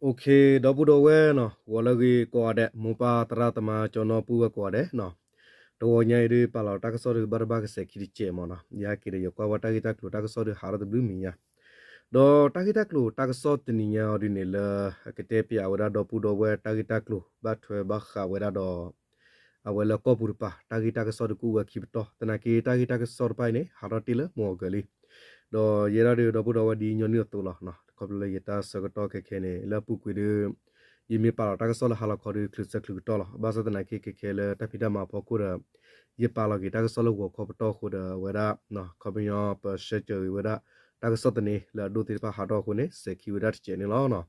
ဒီပုၢ်ဒီဝဲၢ်နီၤ ဂီၤလၢအဂ့ၤကိးဂၤဒဲး, မိၢ်ပၢ်သရၣ်သမါ ကၠီနီၣ်ပုၢ်ဝဲၢ်ကိးဂၤဒဲးနီၤ, တဂီၤညါအံၤဒုး ပာ်လီၤတၢ်ကစီၣ်ဒုး ဘၣ်တဘၣ်ကစဲးခံတစဲးမ့ၢ်နီၤ, ယဟဲက့ၤဒီးယကွၢ်ဝဲတၢ်ဂ့ၢ်တၢ်ကျိၤတၢ်ကစီၣ်ဒုး ဟးထီၣ်တဘျုးမံၤညါ, ဒီးတၢ်ဂ့ၢ်တၢ်ကျိၤတၢ်ကစီၣ်တနံၤညါအံၤဒုးန့ၣ် လၢကတဲပၠးဝဲဒၣ်ဒီပုၢ်ဒီဝဲၢ်တၢ်ဂ့ၢ်တၢ်ကျိၤ ဘၣ်ထွဲဘၣ်ဃးဝဲဒၣ်ဒီး အဝဲလၢကီၢ်ပူၤတပၤ တၢ်ဂ့ၢ်တၢ်ကစီၣ်တကူးဝဲခံပတီၢ်, သနာ်က့တၢ်ဂ့ၢ်တၢ်ကစီၣ်တဖၣ်အံၤန့ၣ် ဟးထီၣ်တ့ၢ်လၢမိၢ်အီၤကၢၤလံ, ဒီးယဲဒၣ်ဒီး ဒီပုၢ်ဒီဝဲၢ်ဒ်ညီနုၢ်အသိးလီၤ, ခီဖျိလၢယတၢ်ဆၢကတီၢ်ခဲခဲန့ၣ် လၢအပူၤကွံာ်ဒီး ယမ့ၢ်ပာ်လီၤတၢ်ကစီၣ်လၢဟါလီၤခီဒီး ချုးဆၢချုးကတီၢ်လီၤ, ဘၣ်ဆၣ်သနာ်က့ခဲခဲလၢတၢ်ဖံးတၢ်မၤအဖီခိၣ်ဒီး ယပာ်လီၤက့ၤတၢ်ကစီၣ်လၢဂီၤခီပတီၢ်အဃိဒီး အဝဲဒၣ် ခီပညီပဆၢစၢၤဂ့ၤဝဲဒၣ် တၢ်ကစီၣ်သန့လၢအဒိၣ်သ့ၣ်တဖၣ်ဟးထီၣ်အဃိန့ၣ် စဲးခံဝဲဒၣ်တစဲးန့ၣ်လီၤ.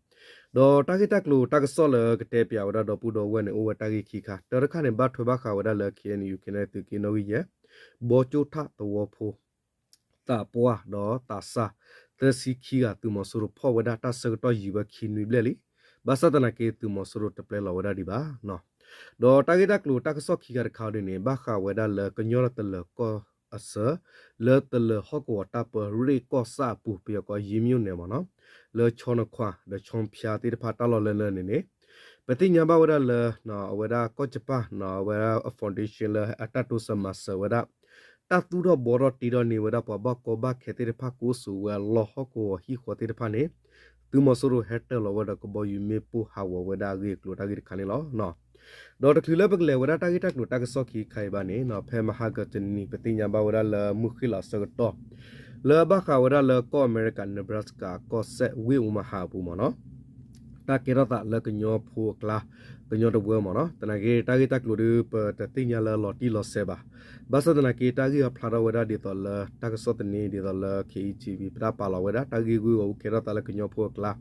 ဒီးတၢ်ဂ့ၢ်တၢ်ကျိၤတၢ်ကစီၣ်လၢကတဲပၠးဝဲဒၣ်ဒီပုၢ်ဒီဝဲၢ်န့ၣ် အိၣ်ဝဲတၢ်ဂ့ၢ်ခံခါ, တၢတခါန့ၣ် ဘၣ်ထွဲဘၣ်ဃးဝဲဒၣ်လၢ KNU ကညီသုးက့နီၣ်ဂံၢ်ယဲၢ် ဘီကၠိၣ်ထၣ်သဝီဖိ သးပှၢ်ဒီးသးစၢ် သၢဆံခံဂၤ သုးမီၤစိရိၤဖီၣ်ဝဲဒၣ်တၢ်ဆၢကတီၢ်ယံာ်ဝဲခံနွံဘျဲၣ်လံ, ဘၣ်ဆၣ်သနာ်က့သုးမီၤစိရိၤတပျဲလီၤဝဲဒၢ်ဒံးဘၣ်. ဒီးတၢ်ဂ့ၢ်တၢ်ကျိၤတၢ်ကစီၣ်ခံခါတခါအံၤဒ်န့ၣ် ဘၣ်ဃးဝဲဒၣ်လၢကညီတလၢၤကီၢ်အစၢၤ လၢတလၢၤဟီၣ်ကဝီၤတၢ်ပၢရ့ၣ်ကီၢ်ဆၣ်အပူၤ ပယီၤကိးယ့မ့ၣ်န့ၣ်မ့ၢ်နီၤ, လၢဆီနခွါဒီးဆီဖၠါသ့ၣ်တဖၣ်တၢ်လီၢ်လၢလၢန့ၣ်န့ၣ် ပသ့ၣ်ညါဘၣ်ဝဲဒၣ်လၢ အဝဲဒၣ်ကီၢ်ကၠပၣ် အဝဲဒၣ်အ foundation လၢအတၢ်တိစၢၤမၤစၢၤဝဲဒၣ် တၢ်သူၣ်ထီၣ်ဘှီထီၣ်တ့ထီၣ်န့ၢ်ဝဲဒၣ်ပှၤဘၣ်ကီဘၣ်ခဲသ့ၣ်တဖၣ်ကိးဆူၣ်ဝဲအလီၢ်ဟီၣ်ကဝီၤဟံၣ်ဃီသ့ၣ်တဖၣ်န့ၣ် သုးမီၤစိရိၤဟဲတၢၢ်လီၤဝဲဒီးကဘီယူၤမ့ၣ်ပိၢ်ဟးဂီၤဝဲဒၣ်အဂ့ၢ်အကျိၤတၢ်ဂ့ၢ်တခါန့ၣ်လီၤ. ဒီးတချုးလၢပကလဲၤဝဲဒၣ်တၢ်ဂ့ၢ်တၢ်ကျိၤတၢ်ကစီၣ်ခံခါအံၤဘၣ်န့ၣ် ဖဲမဟါကတနံၤ ပသ့ၣ်ညါဘၣ်ဝဲဒၣ်လၢမုၢ်ဃ့ၢ်လီၤအဆၢကတီၢ် လၢဘၣ်ဃးဝဲဒၣ်လၢကီၢ်အမဲရကၤ Nebraska ကီၢ်စဲၣ်ဝ့ၢ်အူမၤဟးအပူၤမ့ၢ်နီၤ တၢ်ကဲထီၣ်သးလၢကညီဖိအကျါ ကညီတဝၢမ့ၢ်နီၤ, သနာ်က့တၢ်ဂ့ၢ်တၢ်ကျိၤဒုး ပတသ့ၣ်ညါလၢလီၤတံၢ်လီၤဆဲးဘၣ်. ဘၣ်ဆၣ်သနာ်က့တၢ်ဂ့ၢ်အဖျါထီၣ်ဝဲဒၣ်ဒ်သိးလၢတၢ်ကစီၣ်သန့ ဒ်သိးလၢ KETV ပတၢ်ပာ်လီၤဝဲဒၣ် တၢ်ဂ့ၢ်ဂုၢ်ဂီၢ်အူကဲထီၣ်သးလၢကညီဖိအကျါ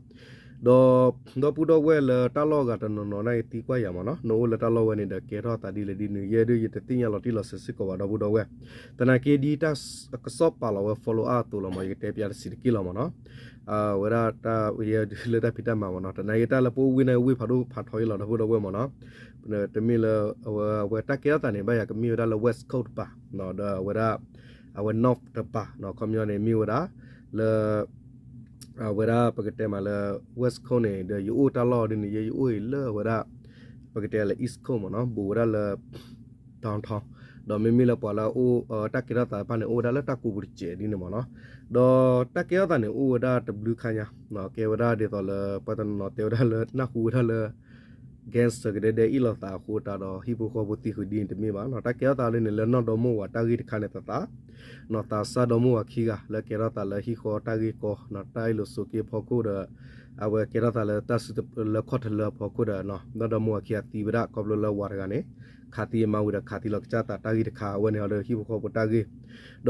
ဒီးဒီပုၢ်ဒီဝဲၢ်လၢတၢ်လီၢ်အဂၤတနီၤနီၤန့ၣ်သံကွၢ်ယၤမ့ၢ်နီၤ, နအိၣ်လၢတၢ်လီၢ်ဝဲန့ၣ်ဒီးကဲထီၣ်သးဒ်လဲၣ်ဒ်န့ၣ် ယဲဒုးယတသ့ၣ်ညါလီၤတံၢ်လီၤဆဲးစ့ၢ်ကီးဘၣ်ဒီပုၢ်ဒီဝဲၢ်, သနာ်က့ဒ်တၢ်ကစီၣ်ပာ်လီၤဝဲ follow up အသိးလီၤမ့ၢ် ယကတဲပၠးတစံးတက့ၢ်လီၤမ့ၢ်နီၤ, အဝဲဒၣ်တၢ်ယဲဒုးလၢတၢ်ဖံးတၢ်မၤမ့ၢ်နီၤ, သနာ်က့တၢ်လၢပအိၣ်ဝ့ၢ်န့ၣ်ဝ့ၢ်ဖးဒိၣ်ဖးထီအံၤလီၤဒီပုၢ်ဒီဝဲၢ်မ့ၢ်နီၤ, တမ့ၢ်လၢ အဝဲ အဝဲတၢ်ကဲထီၣ်သးန့ၣ် ဘၣ်ယၤကမ့ၢ်ဝဲဒၣ်လၢ West Coast တပၤ, ဒီးအဝဲဒၣ် အဝဲ North တပၤ, ခီပညီန့ၣ် မ့ၢ်ဝဲဒၣ် လၢ အဝဲဒၣ်ပကတဲမးလၢ West Coast န့ၣ် ဒီးယအိၣ်တၢ်လီၢ်ဒ်န့ၣ် ယဲယအိၣ်အံၤလၢအဝဲဒၣ် ပကတဲလၢ East Coast မ့ၢ်နီၤ, ဘူးဝဲဒၣ်လၢ downtown, ဒီးမ့မ့ၢ်လၢပှၤလၢအအိၣ် တၢ်ကဲထီၣ်သးတဖၣ်န့ၣ် အိၣ်ဝဲဒၣ်လၢတၢ်ကူးပူၤတစဲးဒ်န့ၣ်မ့ၢ်နီၤ, ဒီးတၢ်ကဲထီၣ်သးန့ၣ် အိၣ်ဝဲဒၣ်တဘျုးခါညါ, ကဲဝဲဒၣ်ဒ်သိးလၢ ပှၤတနီၤနီၤတဲဝဲဒၣ်လၢ နၢ်ဟူဝဲဒၣ်လၢ gangster ကဒဲဒဲအ့ၣ်လိာ်သးအဃိတၢ်ဒီး ဟံၣ်ဖိဃီဖိသံဃုာ်ဒ်န့ၣ်တမ့ၢ်ဘၣ်နီၤ, တၢ်ကဲထီၣ်သးလၢန့ၣ် လၢနီၢ်ဒီမါဝၤတၢ်ဂ့ၢ်တခါန့ၣ်သသး နီၢ်သးစၢ်ဒီမါဝၤခံဂၤ လၢကဲထီၣ်သးလၢဟံၣ်ဃီတၢ်ဂ့ၢ်ကီ နီၢ်တၢ်အ့ၣ်လိာ်ဆိးက့အဖီခိၣ်ဒီး အဝဲကဲထီၣ်သးလၢတၢ်စုလၢခီၣ်ထလၢအဖီခိၣ်ဒီး နီၢ်ဒီမါဝၤခံဂၤသံဝဲဒၣ် ခီဖျိလၢဝၤတဂၤန့ၣ် ခးသံအမါဝံၤဒီးခးသံလီၤကစၢ်သးတၢ်ဂ့ၢ်တခါ အဝဲန့ၣ်ဟီဒီးဟံၣ်ဖိဃီဖိတၢ်ဂ့ၢ်,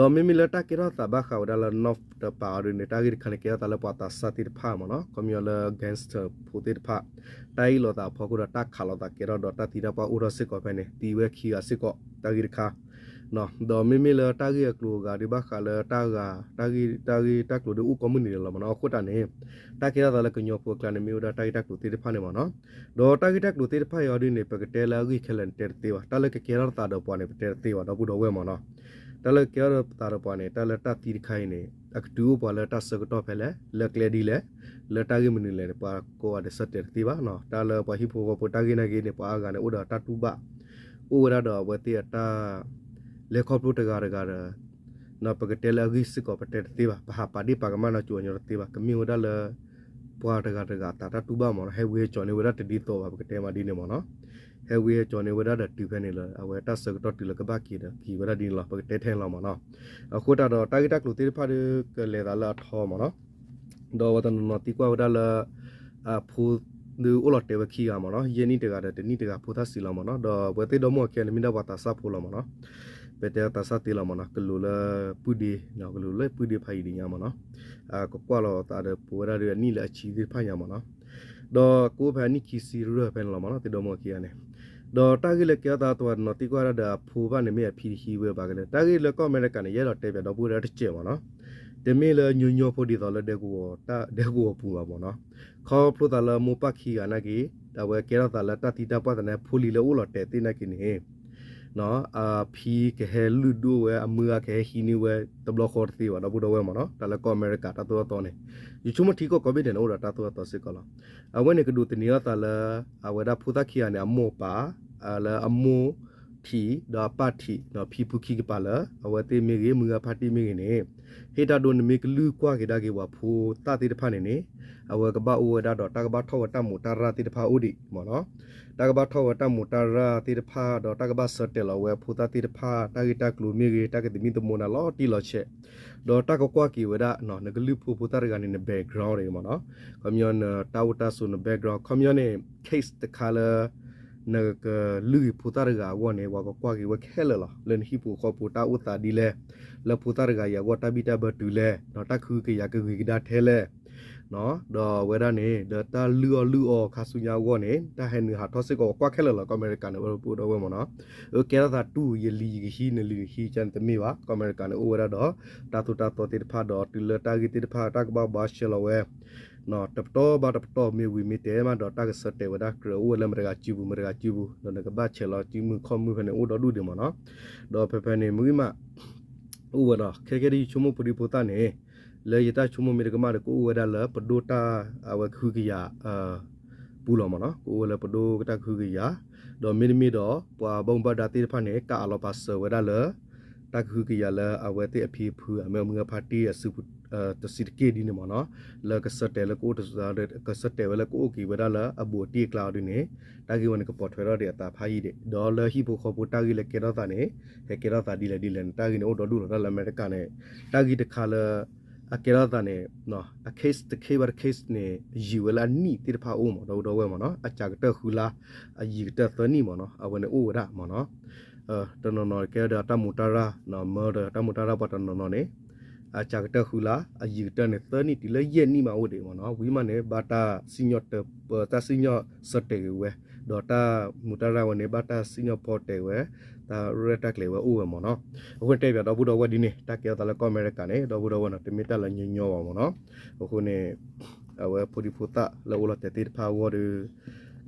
ဒီးမ့မ့ၢ်လၢတၢ်ကဲထီၣ်သးဘၣ်ဃးဝဲဒၣ်လၢနီၢ်တပၤအီၤဒ်န့ၣ် တၢ်ဂ့ၢ်တခါန့ၣ် ကဲထီၣ်သးလၢပှၤသးစၢ်သ့ၣ်တဖၣ်မ့ၢ်နီၤ, ခီပညီလၢ gangster ဖိသ့ၣ်တဖၣ် တၢ်အ့ၣ်လိာ်သးအဖီခိၣ်ဒီးတၢ်ခးလိာ်သးကဲထီၣ်ဒီးတၢ်သံတၢ်ပှၢ်အိၣ်ထီၣ်စ့ၢ်ကီးဖဲန့ၣ် သံဝဲခံဂၤစ့ၢ်ကီး တၢ်ဂ့ၢ်တခါ ဒီးမ့မ့ၢ်လၢတၢ်ဂ့ၢ်အကျိၤအဂၤဒုးဘၣ်ဃးလၢတၢ်ဂၤ တၢ်ဂ့ၢ် တၢ်ဂ့ၢ်တၢ်ကျိၤဒုးအိၣ်ကိးမုၢ်နံၤဒဲးလီၤမ့ၢ်နီၤ, အဃိသတးန့ၣ် တၢ်ကဲထီၣ်သးလၢကညီဖိအကျါန့ၣ် မ့ၢ်ဝဲဒၣ်တၢ်ဂ့ၢ်တၢ်ကျိၤသ့ၣ်တဖၣ်န့ၣ်မ့ၢ်နီၤ, ဒီးတၢ်ဂ့ၢ်တၢ်ကျိၤသ့ၣ်တဖၣ်အံၤအီၤဒ်န့ၣ် ပကတဲလၢအဂ့ၢ်ခဲလၢာ်န့ၣ်တဲတသ့ဘၣ်, တၢ်လၢကကဲထီၣ်သးဒီးပှၤန့ၣ် ပတဲတသ့ဘၣ် ဒီပုၢ်ဒီဝဲၢ်မ့ၢ်နီၤ, တၢ်လၢကကဲထီၣ်သးဒီးပှၤန့ၣ် တၢ်လၢတၢ်သံတခါအံၤန့ၣ် အကတုၤအိၣ်ပှၤလၢတၢ်ဆၢကတီၢ်ဖဲလဲၣ် လၢကျဲဒ်လဲၣ် လၢတၢ်ဂ့ၢ်မနုၤလဲၣ်န့ၣ် ပှၤကိးဂၤဒဲးစၢ်တဲတသ့ဘၣ်နီၤ, တၢ်လၢပှၤဟံၣ်ဖိဃီဖိတၢ်ဂ့ၢ်နာ်က့န့ၣ် ပှၤအါဂၤန့ၣ် အိၣ်ဒီးတၢ်တူၢ်ဘၣ် အိၣ်ဝဲဒၣ်ဒီးအဝဲသ့ၣ်အတၢ် လဲၤခီဖျိတဂၤတဂၤဒီး ပကတဲလၢအဂ့ၢ်စ့ၢ်ကီးပတဲတသ့ဘၣ်, ပဟးပာ်ဒ့ၣ်ပာ်ကမၣ်နီၤ ကၠိအညီတသ့ဘၣ်, ကမ့ၢ်ဝဲဒၣ်လၢ ပှၤတဂၤတဂၤအသးတၢ်တူၢ်ဘၣ်မ့ၢ်နီၤ, ဟဲဝံဟဲကၠီၤန့ၢ်ဝဲဒၣ်တဒ်သိးဘၣ် ပကတဲမးဒ်န့ၣ်မ့ၢ်နီၤ, ဟဲဝံဟဲကၠီၤန့ၢ်ဝဲဒၣ်ဒီးတုၤဖဲန့ၣ်လၢ အဝဲတၢ်ဆၢကတီၢ်တုၤလၢကဘၣ်က့ၤဒီးက့ၤဝဲဒၣ်ဒ်န့ၣ်လီၤ ပကတဲထဲန့ၣ်လီၤမ့ၢ်နီၤ, အဃိသတးဒီးတၢ်ဂ့ၢ်တၢ်ကျိၤသ့ၣ်တဖၣ်ဒီးကလဲၤသးလၢအထီမ့ၢ်နီၤ ဒီးပှၤတနီၤနီၤသံကွၢ်ဝဲဒၣ်လၢ အဖိ ဒုးအိၣ်လီၤတဲာ်ဝဲခံဂၤမ့ၢ်နီၤ, ယဲၢ်နံၣ်တဂၤဒီးတနံၣ်တဂၤဖိသၣ်စံလီၤမ့ၢ်နီၤ, ဒီးအဝဲသ့ၣ်ဒီမါဝၤခံဂၤန့ၣ်မ့ၢ်ဒၣ်ပှၤသးစၢ်ဖိလီၤမ့ၢ်နီၤ, ပတဲသးစၢ်သ့လီၤမ့ၢ်နီၤ, ကလူးလၢပုၢ်ဒ့, ကလူးလၢပုၢ်ဒ့ဖးယံၤဒံးညါမ့ၢ်နီၤ, ကကွၢ်လီၤသးဒီးပဝဲဒၣ်ဒီးအနံၣ်လၢအဆံသ့ၣ်တဖၣ်ညါမ့ၢ်နီၤ, ဒီးကအိၣ်ဖဲအနံၣ်ခံဆံရၢၢ်ဖဲန့ၣ်လီၤမ့ၢ်နီၤ, သ့ၣ်ဒီမါဝၤခံဂၤန့ၣ် ဒီးတၢ်ဂ့ၢ်လၢကဲထီၣ်သးတဝဲနီၤသံကွၢ်ဒၣ်ဒီးအဖိဘၣ်န့ၣ်မ့ၢ်အဖံတဟံးဝဲဘၣ်ကလဲၣ်, တၢ်ဂ့ၢ်လၢကီၢ်အမဲရကၤန့ၣ် ယအဲၣ်ဒိးတဲပၠးဒီပုၢ်ဝဲၢ်တစဲးမ့ၢ်နီၤ, တမ့ၢ်လၢညီညီဖိဒ်သိးလၢ ဒဲကဝီၤပူၤဘၣ်မ့ၢ်နီၤ, ခီဖျိသးလၢမိၢ်ပၢ်ခံဂၤနာ်က့ အဝဲကဲထီၣ်သးလၢတၢ်သံတၢ်ပှၢ်သနာ်ဖိလံၤလၢအိၣ်လီၤတဲာ်သ့ၣ်နာ်က့န့ၣ် အဖံကဟဲလုၢ်ဒိၣ်ဝဲ အမုၢ်ဂၤကဟဲဟံးန့ၢ်ဝဲတဘျီဃီတသ့ဘၣ် ဒီပုၢ်ဒီဝဲၢ်မ့ၢ်နီၤ, တၢ်လၢကီၢ်အမဲရကၤတၢ်သိၣ်တၢ်သီန့ၣ် ယဆိကမိၣ်ထံကီၢ်ကိးဘ့ၣ်ဒဲးန့ၣ် အိၣ်ဒီးတၢ်သိၣ်တၢ်သီစ့ၢ်ကီးလီၤ. အဝဲန့ၣ်ကဒိးသန့ၤအသးလၢ အဝဲဒၣ်ဖိသၣ်ခံဂၤန့ၣ် အမိၢ်အပၢ် လၢအမိၢ်ထံး ဒီးအပၢ်ထံး ဖံဖုခံကပၤလၢ အဝဲသ့ၣ်မ့ၢ်ဂ့ၤ မုၢ်ဂၤဖါတံၢ်မ့ၢ်ဂ့ၤန့ၣ် ဟ့ၣ်တၢ်ဒိနမ့ၢ်ကလုၢ်ကွၢ်က့ၤဒၣ်က့ၤပှၤဖိသၣ်သ့ၣ်တဖၣ်န့ၣ်န့ၣ် အဝဲကဘၣ်အိၣ်ဝဲဒၣ်ဒီးတၢ်ကဘၣ်ထီၣ်ဝဲတၢ်မူးတၢ်ရၢ်သ့ၣ်တဖၣ်အိၣ်ဒံးမ့ၢ်နီၤ. တၢ်ကဘၣ်ထီၣ်ဝဲတၢ်မူးတၢ်ရၢ်သ့ၣ်တဖၣ် ဒီးတၢ်ကဘၣ်ဆၢတဲာ်လီၤဝဲဖိသၣ်သ့ၣ်တဖၣ် တၢ်ဂ့ၢ်တၢ်ကျိၤမ့ၢ်ဂ့ၤ တၢ်ကသမံသမိးနၤလီၤတံၢ်လီၤဆဲး ဒီးတၢ်ကကွၢ်က့ၤဝဲဒၣ် နကလုၢ်ဖိဖိသၣ်တဂၤန့ၣ် န background ဒံးမ့ၢ်နီၤ. ခီပညီနတၢ်အိၣ်တၢ်ဆိးန background ခီပညီန့ၣ် case တခါလၢ နကလုၢ်ဂ့ၤဖိသၣ်တဂၤအဂီၢ်န့ၣ် ပှၤကကွၢ်က့ၤဝဲခဲလၢာ်လီၤ. လၢနဟံၣ်ပူၤဃီပူၤတၢ်အိၣ်သးဒ်လဲၣ်, လၢဖိသၣ်တဂၤအံၤအဂီၢ်တၢ်ဘံၣ်တၢ်ဘၢတုၤလဲၣ်, တၢ်ကဟုကယာ်ကဂ့ၤကဒါထဲလဲၣ် ဒီးအဝဲဒၣ်န့ၣ် ဒီးတၢ်လုၢ်အီၣ်လုၢ်အီခါဆူညါအဂီၢ်န့ၣ် တၢ်ဟဲနုာ်ဟးထီၣ်စ့ၢ်ကီး ပှၤကွၢ်ခဲလၢာ်လီၤ ကီၢ်အမဲရကၤန့ၣ် အိၣ်ဒီပုၢ်ဒီဝဲၢ်မ့ၢ်နီၤ. အကဲထီၣ်သးတူၢ် ယလံၤယကဟံး နလံၤနဟံး ကန့ၣ်တမ့ၢ်ဘၣ် ကီၢ်အမဲရကၤန့ၣ် အိၣ်ဝဲဒၣ်ဒီး တၢ်သိၣ်တၢ်သီသ့ၣ်တဖၣ်ဒီး တုၤလၢတၢ်ဂ့ၢ်သ့ၣ်တဖၣ် တၢ်ကဘၣ်ဘှါရှဲလီၤဝဲ တပတီၢ်ဘၣ်တပတီၢ် မ့ၢ်ဝံၤမ့ၢ်တဲမးဒီး တၢ်ကဆၢတဲာ်ဝဲဒၣ်ကြၢးအိၣ်ဝဲလၢမတၤတဂၤစုပူၤ မတၤတဂၤစုပူၤ ဒီးနကဘၣ်ဆဲးလီၤစုမုၢ်ခီၣ်မုၢ်ဖဲန့ၣ် အိၣ်ဒီဒူၣ်ဒံးမ့ၢ်နီၤ. ဒီးဖဲဖဲန့ၣ် မ့ၢ်ဂ့ၤမး အိၣ်ဝဲဒီး ခဲကဲဒ်ယဆိကမိၣ်ဖိဒံဖိသၣ်န့ၣ် လၢယတၢ်ဆိကမိၣ်မ့ၢ်တကမၣ်ဒီး ကအိၣ်ဝဲဒၣ်လၢပဒိၣ်တၢ်အဝဲကဟုကယာ် ပူၤလီၤမ့ၢ်နီၤ. ကအိၣ်ဝဲလၢပဒိၣ်ကတၢ်ကဟုကယာ် ဒီးမ့တမ့ၢ်ဒီး ပှၤဘၣ်မူဘၣ်ဒါသ့ၣ်တဖၣ်န့ၣ် ကအိးလီၤပာ်စၢၤဝဲဒၣ်လၢ တၢ်ကဟုကယာ်လၢအဝဲသ့ၣ်အဖံအဖု အမ့ၢ်မုၢ်ဂၤဖါတံၢ်အစုပူၤ တဆံးတက့ၢ်ဒ်န့ၣ်မ့ၢ်နီၤ. လၢကဆၢတဲာ်လၢကအိၣ်တစူၤ ကဆၢတဲာ်ဝဲလၢကအိၣ်က့ၤဝဲဒၣ်လၢအဘူးအတံၢ်အကျါအီၤဒ်န့ၣ် တၢ်ဂ့ၢ်ဝဲန့ၣ် ကပိာ်ထွဲထီၣ်ဒံးအသးဖးယံာ်ဒံး ဒီးလၢဟံၣ်ဖိဃီဖိတၢ်ဂ့ၢ်လၢကဲထီၣ်သးန့ၣ် ဟဲကဲထီၣ်သးဒ်လဲၣ်ဒ်လဲၣ်န့ၣ် တၢ်ဂ့ၢ်န့ၣ်အိၣ်ဒီဒူၣ်လီၤ. တၢ်လၢအမဲရကၤန့ၣ် တၢ်ဂ့ၢ်တခါလၢ အကဲထီၣ်သးန့ၣ် အ case တ case ဘၣ်တ case န့ၣ် ယံာ်ဝဲလၢအနံၣ်သ့ၣ်တဖၣ်အိၣ်မ့ၢ် ဒီပုၢ်ဒီဝဲၢ်မ့ၢ်နီၤ. အစှၤကတၢၢ်ဃုလါ အယံာ်ကတၢၢ်သၢနံၣ်မ့ၢ်နီၤ အဝဲန့ၣ်အိၣ်ဝဲဒၣ်မ့ၢ်နီၤ. တနီၤနီၤကဲဒီးတၢ်မူးတၢ်ရၢ် murder တၢ်မူးတၢ်ရၢ်ပှၤတနီၤနီၤန့ၣ် အစှၤကတၢၢ်ဃုလါ အယံာ်ကတၢၢ်န့ၣ် သၢနံၣ်တုၤလၢယဲၢ်နံၣ်မးအိၣ်ဒံးမ့ၢ်နီၤ. ဝံၤမးန့ၣ် ဘၣ်တၢ်စံၣ်ညီၣ်တၢ်စံၣ်ညီၣ်ဆၢတဲာ်က့ၤဝဲ ဒီးတၢ်မူးတၢ်ရၢ်ဝဲန့ၣ် ဘၣ်တၢ်စံၣ်ညီၣ်ဖီတဲာ်ဝဲ တၢ်ရဲၣ်တၢ်ကျဲၤဝဲအိၣ်ဝဲမ့ၢ်နီၤ. အဃိန့ၣ်တဲဘၣ်ဒီပုၢ်ဒီဝဲၢ်ဒ်န့ၣ် တၢ်ကဲထီၣ်သးလၢကီၢ်အမဲရကၤန့ၣ် ဒီပုၢ်ဒီဝဲၢ်နီၤ တမ့ၢ်တၢ်လၢညီညီဘၣ်မ့ၢ်နီၤ. အဃိန့ၣ် အဝဲဖိဒံဖိသၣ်လၢအိၣ်လီၤတဲာ်သ့ၣ်တဖၣ်အဂီၢ်ဒီး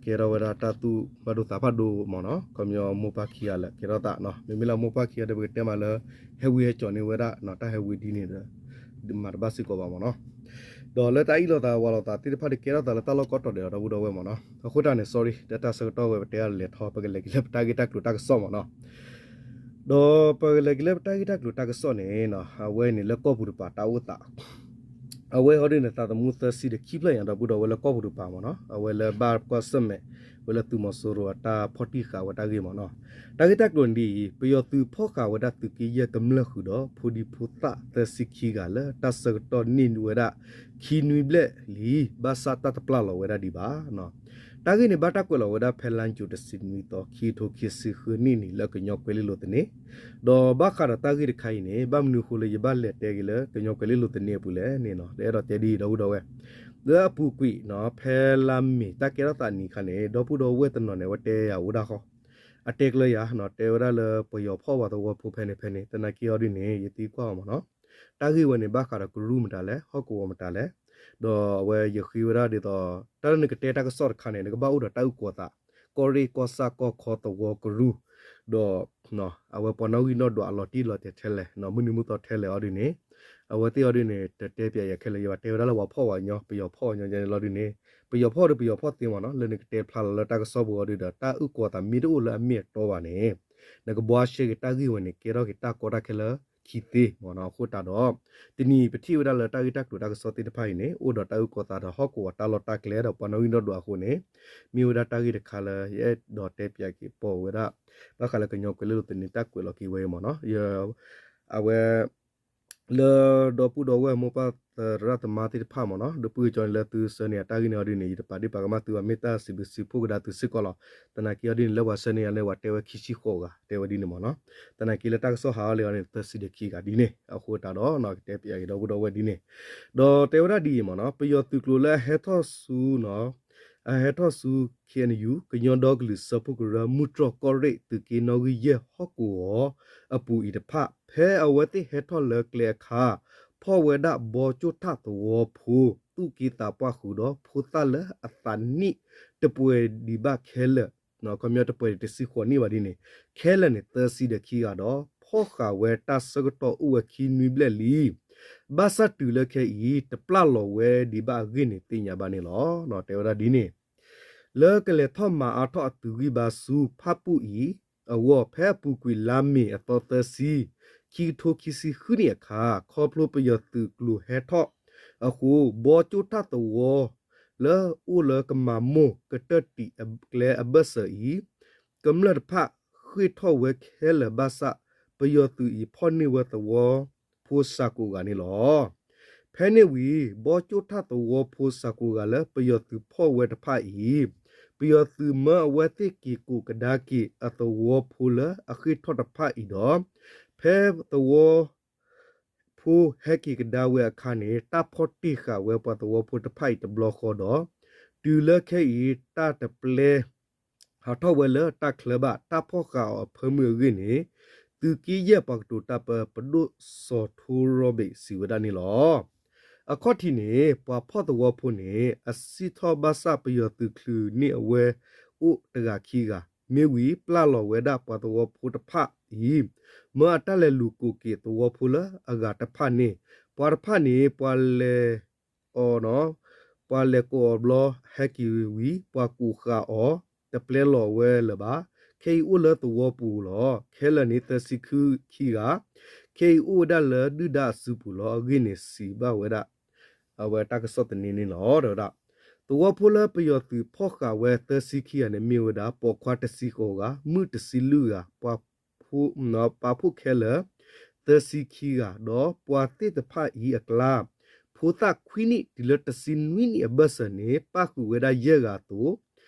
ကဲထီၣ်ဝဲဒၣ်တၢ်သူၣ်ဘၣ်ဒိသးဘၣ်ဒိမ့ၢ်နီၤ. ခီပညီမိၢ်ပၢ်ခံဂၤလၢကဲထီၣ်သးနီၤ မ့မ့ၢ်လၢမိၢ်ပၢ်ခံဂၤဒီး ပကတဲမးလၢ ဟဲဝံဟဲကၠီၤန့ၢ်ဝဲဒၣ် တၢ်ဟဲဝံဒ်န့ၣ်ဒီး မၤတဘၣ်စ့ၢ်ကီးဘၣ်မ့ၢ်နီၤ. ဒီးလၢတၢ်အ့ၣ်လိာ်သးဝးလိာ်သးသ့ၣ်တဖၣ်ဒီး ကဲထီၣ်သးလၢတၢ်လီၢ်ကိးတီၤဒဲးလီၤ ဒီပုၢ်ဒီဝဲၢ်မ့ၢ်နီၤ. အဃိတၢ်န့ၣ် sorry တၢ်ဆၢကတီၢ်ဝဲပတဲအလဲၤထီၣ် ပကလဲၤက့ၤလၢပတၢ်ဂ့ၢ်တၢ်ကျိၤတၢ်ကစီၣ်မ့ၢ်နီၤ. ဒီးပကလဲၤက့ၤလၢပတၢ်ဂ့ၢ်တၢ်ကျိၤတၢ်ကစီၣ်န့ၣ် အဝဲန့ၣ်လၢကီၢ်ပူၤတပၤတၢ်အိၣ်သး အဝဲဟီဒ်န့ၣ် သးသမူသၢဆံဒီးခံဖျၢၣ်ညါ ဒီပုၢ်ဒီဝဲၢ်လၢကီၢ်ပူၤတပၤမ့ၢ်နီၤ အဝဲလၢဘၣ်ကွၢ်ဆၢၣ်မဲာ် ဝဲလၢသုးမီၤစိရိၤအတၢ်ဖီၣ်တံၢ်ဃာ်ဝဲတၢ်ဂ့ၢ်မ့ၢ်နီၤ. တၢ်ဂ့ၢ်တၢ်ကျိၤန့ၣ်ဒ်အံၤ ပယီၤသုးဖီၣ်ဃာ်ဝဲဒၣ်သုးက့ယဲၢ်ကမျၢၢ်ဃုာ်ဒီး ဖိဒံဖိသၣ်သၢဆံခံဂၤလၢတၢ်ဆၢကတီၢ်န့ၢ်ဝဲဒၣ် ခံနွံဘျဲၣ်လံ ဘၣ်ဆၣ်တၢ်တပျၢ်လီၤဝဲဒၣ်ဒံးဘၣ် တၢ်ဂ့ၢ်န့ၣ် ဘၣ်တၢ်ကွဲးလီၤဝဲဒၣ်ဖဲလါယူၤတဆံနွံသီ ခံကထိခံဆံဃုနံၣ်န့ၣ် လၢကညီကွဲၤလ့လိၤသန့ ဒီးဘၣ်ဃးဒီးတၢ်ဂ့ၢ်တခါအံၤန့ၣ် ဘၣ်မနုၤအဃိလၢယဘၣ်လဲၤတဲက့ၤလၢကညီကွဲၤလ့လိၤသန့အပူၤလဲၣ်န့ၣ်နီၤ တအဲၣ်ဒိးတဲဒ်အံၤ ဒီပုၢ်ဒီဝဲၢ် လၢအပူၤကွံာ်နီၤ ဖဲလါမ့ၤတၢ်ကဲထီၣ်သးနံၤအခါန့ၣ် ဒီပုၢ်ဒီဝဲၢ်တနီၤန့ၣ် အဝဲတဲယၤအိၣ်ဒၣ်ဃီ အတဲကျၢၤယၤနီၤ တဲဝဲဒၣ်လၢပယီၤဖီၣ်ဝဲသဝီဖိဖဲန့ၣ်ဖဲန့ၣ် သနာ်က့အီၤဒ်န့ၣ် ယသံကွၢ်အီၤမ့ၢ်နီၤ တၢ်ဂ့ၢ်ဝဲန့ၣ် ဘၣ်ဃးဒီးကရူၢ်မတၤလဲၣ် ဟီၣ်ကဝီၤမတၤလဲၣ် ဒီးအဝဲယဃ့ဝဲဒၣ်ဒ်သိး တၢ်လၢနကတဲတၢ်ကစီၣ်တခါန့ၣ် နကဘၣ်အိၣ်ဒီးတၢ်အုၣ်ကီၤသး ကီၢ်ရ့ၣ် ကီၢ်ဆၣ် ကီၢ်ခီသဝီကရူၢ် ဒီး အဝဲပှၤနီၣ်ဂံၢ်နီၣ်ဒွးအလီၤတံၢ်လီၤတဲာ်ထဲလဲၣ် မုၢ်နံၤမုၢ်သီထဲလဲၣ်အီၤဒ်န့ၣ် အဝဲသ့ၣ်အီၤဒ်န့ၣ် တတဲပၠးယၤခဲလၢာ် ယဘၣ်တဲဝဲဒၣ်လၢပှၤဖီၣ်ဝဲညီ ပယီၤဖီၣ်ဝဲညီန့ၣ်လီၤဒ်န့ၣ် ပယီၤဖီၣ်ဒီးပယီၤဖီၣ်သ့မ့ၢ်နီၤ လၢနကတဲဖျါလီၤလၢတၢ်ကစီၣ်ပူၤအီၤဒ်ဒီး တၢ်အုၣ်ကီၤသးမ့ၢ်တအိၣ်လၢအမ့ၢ်အတီဘၣ်န့ၣ် နကဘှါရှဲက့ၤတၢ်ဂ့ၢ်ဝဲန့ၣ် ကဲထီၣ်က့ၤတၢ်ကီတၢ်ခဲလၢခံသ့မ့ၢ်နီၤ အဃိသတးဒီး တနံၤပထံၣ်ဝဲဒၣ်လၢတၢ်ဂ့ၢ်တၢ်ကျိၤတၢ်ကစီၣ်သ့ၣ်တဖၣ်အံၤန့ၣ် အိၣ်ဒီးတၢ်အုၣ်ကီၤသးဒီးဟီၣ်ကဝီၤတၢ်လီၢ်တၢ်ကျဲဒီးပှၤနီၣ်ဂံၢ်နီၣ်ဒွးအဃိန့ၣ် မ့ၢ်ဝဲဒၣ်တၢ်ဂ့ၢ်တခါလၢယအဲၣ်ဒိးတဲပၠးက့ၤပိာ်ဝဲဒၣ် ဘၣ်ဃးလၢကညီကွဲၤလ့လိၤသန့တၢ်ကွဲးလီၤက့ၤဝဲအံၤမ့ၢ်နီၤ အဝဲ လၢဒီပုၢ်ဒီဝဲၢ်မိၢ်ပၢ်သရၣ်သမါသ့ၣ်တဖၣ်မ့ၢ်နီၤ ဒီပုၢ်ကၠီန့ၣ်လၢသုဆၢန့ၢ်အတၢ်ဂ့ၢ်န့ၣ်အီၤဒ်န့ၣ် ယတပာ်ဒ့ၣ်ပာ်ကမၣ်သုဘၣ် မ့ၢ်တၢ်စံးဘျုးစံးဖှိၣ်ကဒါသုစ့ၢ်ကီးလီၤ. သနာ်က့အီၤဒ်န့ၣ် လၢပှၤဆၢန့ၢ်ယၤန့ၣ် ပှၤတဲဝဲခံဆံဃိးဂၤ တဲဝဲဒ်န့ၣ်မ့ၢ်နီၤ သနာ်က့လၢတၢ်ကစီၣ်ဟးအီၤလံအီၤန့ၣ် သၢဆံဒီးခံဂၤဒ်န့ၣ် အဃိသတးဒီး ကတဲပၠးက့ၤဒီပုၢ်ဒီဝဲၢ်ဒ်န့ၣ် ဒီးတဲဝဲဒၣ်ဒ်အံၤမ့ၢ်နီၤ ပယီၤသုးကျိၤလၢအဟဲထီၣ်ဆူ အဟဲထီၣ်ဆူ ခ့ၣ်အဲၣ်ယူၣ် ကညီဒီကလုာ်စၢဖှိၣ်ကရၢ မုၢ်တြီၢ်ကီၢ်ရ့ၣ် သုးက့နီၣ်ဂံၢ်ယဲၢ်ဟီၣ်ကဝီၤအပူၤအံၤတဖၣ် ဖဲအဝဲသ့ၣ်ဟဲထီၣ်လၢကျဲအခါ ဖီၣ်ဝဲဒၣ်ဘီကၠိၣ်ထၣ်သဝီဖိ သူၣ်က့သးပှၢ်ဃုာ်ဒီး ဖိသၣ်လၢအသးနံၣ်တပှဲၤဒံးဘၣ်ခဲလၢာ် ခီပညီတပှဲၤဒံးတဆံဃိးနံၣ်ဘၣ်ဒ်န့ၣ် ခဲလၢာ်န့ၣ် သၢဆံဒီးခံဂၤဒီး ဖီၣ်ဃာ်ဝဲတၢ်ဆၢကတီၢ်အိၣ်ဝဲခံနွံဘျဲၣ်လံ ဘၣ်ဆၣ်တုၤလၢခဲအံၤ တပျၢ်လီၤဝဲဒံးဘၣ်အဂ့ၢ်န့ၣ် သ့ၣ်ညါဘၣ်န့ၣ်လီၤ. တဲဝဲဒၣ်ဒ်န့ၣ် လၢကလဲၤထီၣ်မၤအါထီၣ်အသုးဂံၢ်ဘါဆူ ဖၣ်ပူၣ်အံၤ အဂီၢ် ဖဲအပူၤကွံာ်လါမ့ၤအသီသၢဆံ ခံကထိခံဆံဃုနံၣ်အခါ ခီဖျိပယီၤသုးကျိၤဟဲထီၣ်အဃိ ဘီကၠိၣ်ထၣ်သဝီ လၢအိၣ်လၢကမၤမိၢ်ကတၢၢ်တံာ်အကျဲအဘၢၣ်စၢၤအံၤ ကမျၢၢ်တဖၣ်ဃ့ၢ်ထီၣ်ဝဲခဲလၢာ်ဘၣ်ဆၣ် ပယီၤသုးအံၤဖီၣ်န့ၢ်ဝဲသဝီဖိစှၤကိးဂၤန့ၣ်လီၤ. ဖဲန့ၣ်ဝံၤ ဘီကၠိၣ်ထၣ်သဝီဖိစှၤကိးဂၤလၢပယီၤသုးဖီၣ်ဝဲတဖၣ်အံၤ ပယီၤသုးမၢအဝဲသ့ၣ်က့ၤကိးကဒါက့ၤအသဝီဖိလၢအဃ့ၢ်ထီၣ်တဖၣ်အံၤဒီး ဖဲသဝီ ဖိဟဲက့ၤကဒါဝဲအခါန့ၣ် တၢ်ဖီၣ်တ့ၢ်ဃာ်ဝဲပှၤသဝီဖိတဖၣ်အံၤတဘျီဃီဒီး တုၤလၢခဲအံၤ တၢ်တပျဲ ဟးထီၣ်ဝဲလၢတၢ်ချၢဘၣ် တၢ်ဖီၣ်ဃာ်အီၤအဖၢမုၢ်အဂ့ၢ်န့ၣ် သုးက့ယဲၢ်ပှၤကတိၤတၢ်ပၢ ပဒိၣ်စီၤထူရီဘ့း စံးဝဲဒၣ်န့ၣ်လီၤ. အခီၣ်ထံးန့ၣ် ပှၤဖီၣ်သဝီဖိန့ၣ် အစံၣ်ထီၣ်ဘၣ်ဆၣ်ပယီၤသုးချုးန့ၢ်အဝဲအိၣ်တဂၤခံဂၤ မ့ၢ်ဝံၤ ပျၢ်လီၤဝဲဒၣ်ပှၤသဝီဖိတဖၣ်အံၤ မၢအတၢ်လဲၤလူၤကိးက့ၤသဝီဖိလၢအဂၤတဖၣ်န့ၣ် ပှၤတဖၣ်န့ၣ် ပှၤလဲၤအီၤ ပှၤလဲၤကိးအီၤဘျီ ဟဲက့ၤဝံၤ ပှၤကိးဃာ်အီၤ တပျဲလီၤဝဲလၢၤဘၣ်. ခဲအံၤအိၣ်လၢသဝီပူၤလီၤ. ခဲလၢာ်န့ၣ် သၢဆံခံဂၤ, ခဲအံၤအိၣ်ဝဲဒၣ်လၢဒုၣ်ဒါအစုပူၤလီၤ. အဂ့ၢ်န့ၣ်စံးဘၣ်ဝဲဒၣ် အဝဲတၢ်ကစီၣ်သန့န့ၣ်လီၤ. တဲဝဲဒၣ် သဝီဖိလၢပယီၤသုးဖီၣ်ဃာ်ဝဲသၢဆံခံဂၤန့ၣ် မ့ၢ်ဝဲဒၣ် ပိာ်ခွါတဆံဃိးဂၤ, မုၣ်တဆံလွံၢ်ဂၤ, ပာ်ဖှိၣ်ခဲလၢာ် သၢဆံခံဂၤ, ဒီးပှၤသ့ၣ်တဖၣ်အံၤအကျါ ဖိသၣ်ခွံနံၣ်တုၤလၢတဆံနွံနံၣ်အဘၢၣ်စၢၤန့ၣ် ပၣ်ဃုာ်ဝဲဒၣ်ယဲၢ်ဂၤအသိး,